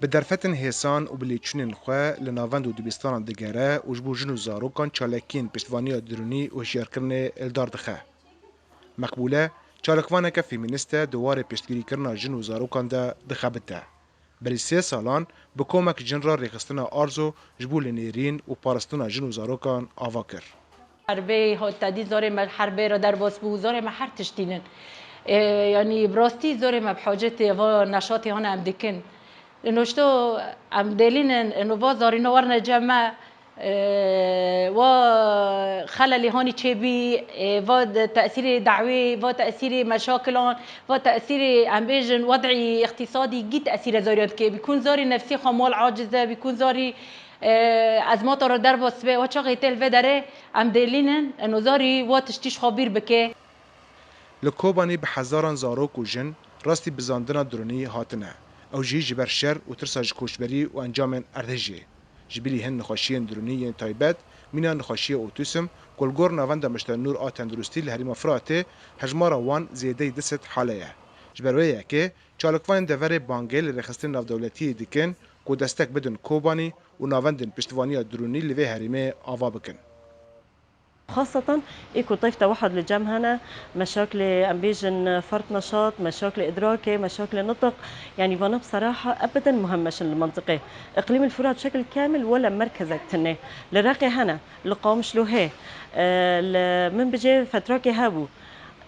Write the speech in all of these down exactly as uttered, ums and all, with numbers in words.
Bi derfetên hêsan û bi lêçûnên xwe li navend û dibistanan digere û ji bo jin û zarokan çalakiyên piştevaniya dirûnî û hişyarkirinê li dar dixe. Meqbûle çalakvaneke femînîst e, di warê piştgirîkirina jin û zarokan de dixebite. Berî sê salan bi komek jin re rêxistina Arzo ji bo li nêrîn û parastina jin û zarokan ava kir. Herbê hot tedî zorê me herbê re derbas bû, zorê me her tiştînin. Ê, yanî bi rastî zorê me bi hacetê va neşatê hane em dikin. Noşto em dêlînin, ino va zarîno werne cem me, ê, va xelelê hanî çêbî, ê, va de-, tesîrê dawê, va tesîrê meşakilan, va tesîrê em bêjin wed'î îqtîsadî gî tesîre zariyan dike. Bîkûn zarî nefsî xwe mal aciz e, bîkûn zarî, ê, ezmata re derbas be, va çaxê tê li vê derê em dêlînin, ino zarî va tiştî ji xwe bîr bike. Li Kobanî bi hezaran zarok û jin rastî bizandina dirûnî hatine. Ew jî ji ber şer û tirsa ji koçberî û encamên erdhejê. Ji bilî hin nexweşiyên dirûnî yên taybet, mîna nexweşiya otîsim, ku li gor Navenda Mişte Nûr a Tenduristî li herêma Firatê hejmara wan zêdeyî du sed hale ye. Ji ber wê yekê, çalakvanên deverê bangê li rêxistinên navdewletiyê dikin ku destek bidin Kobanî û navendên piştevaniya dirûnî li vê herêmê ava bikin. Xaseten ê ku teyf tewehhud li cem hene, meşaklê em bêjin fert neşat, meşaklê idrakê, meşaklê nitiq, yanî vana bi seraha ebeden muhim meşin li mintiqê. Îqlîmil Furat şekil kamil wele merkezek tune. Li Reqê hene, li Qamişlo hê, e, li Minbicê fetrakê hebû.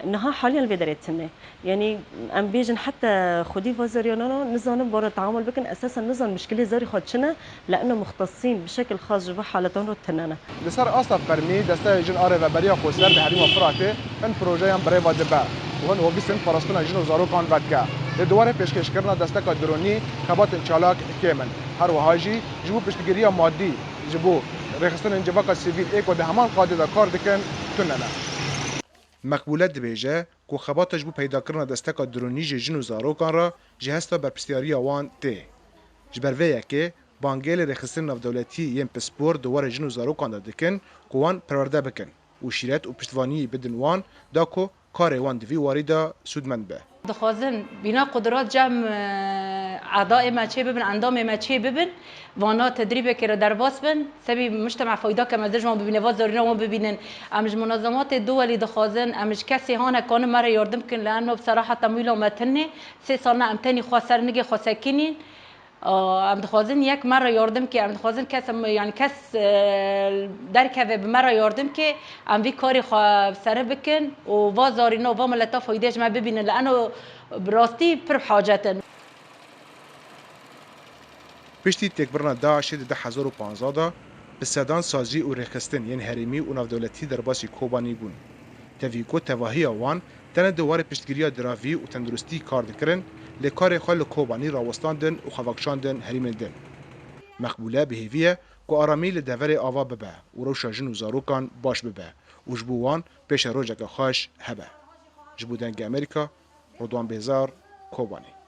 Niha haliyan li vê derê tune. Yanî em bêjin heta xwedî va zeryanana nizanin bara teamul bikin, esasen nizanin mişkilê zerî xwe çi ne, li eno muxtesîn bi şekil xas ji va haletan re tune ne. Li ser asta fermî, Desteya Jin a Rêveberiya Xweser li herêma Firatê hin projeyan bi rê ve dibe û hin hobîsên parastina jin û zarokan vedike. Lê di warê pêşkêşkirina desteka dironî xebatên çalak kêm in. Her wiha jî ji bo piştgiriya madî ji bo rêxistinên civaka sivîl ê ku di heman qadê de kar dikin, tune ne. Meqbûle dibêje ku xebata ji bo peydakirina desteka dironî ji jin û zarokan re ji hesta berpirsiyariya wan tê. Ji ber vê yekê bangê li rêxistinên navdewletî yên pispor di warê jin û zarokan de dikin ku wan perwerde bikin û şîret û piştvaniyî bidin wan, da ku karê wan di vî warî de sûdmend be. Dixwazin bîna qudrat cem, e, edaê me çê bibin, endamê me çê bibin, vana tedrîbekê re derbas bin, sebî mujtema fayda ke me ji wan bibîne, va zorîna wan bibînin. Em ji munazematê duwelî dixwazin, em ji kesê hane kanin me re yardim kin, li eno bi seraha temwîla me tune, sê sal ne em tenî xwe ser nigê xwe sekinîn. Aa, em dixwazin yek me re yardim ke, em dixwazin kes, em, yanî kes, e, derkeve bi me re yardim ke, em vî karê xwe sere bikin û va zarîna, va mileta faydê ji me bibînin. Li eno bi rastî pir bi hacet in. Piştî têkbirina DAIŞê di du hezar û panzdeh de, bi sedan sazî û rêxistin yên herêmî û navdewletî derbasî Kobanî bûn. Tevî ku tevahiya wan tenê di warê piştgiriya diravî û tenduristî kar dikirin, lê karê xwe li Kobanî rawestandin û xwe vekişandin herêmên din. Meqbûle bi hêvî ye ku aramî li deverê ava bibe û rewşa jin û zarokan baş bibe û ji bo wan pêşerojeke xweş hebe. Ji bo Dengê Amerîka, Ridwan Bêzar, Kobanî.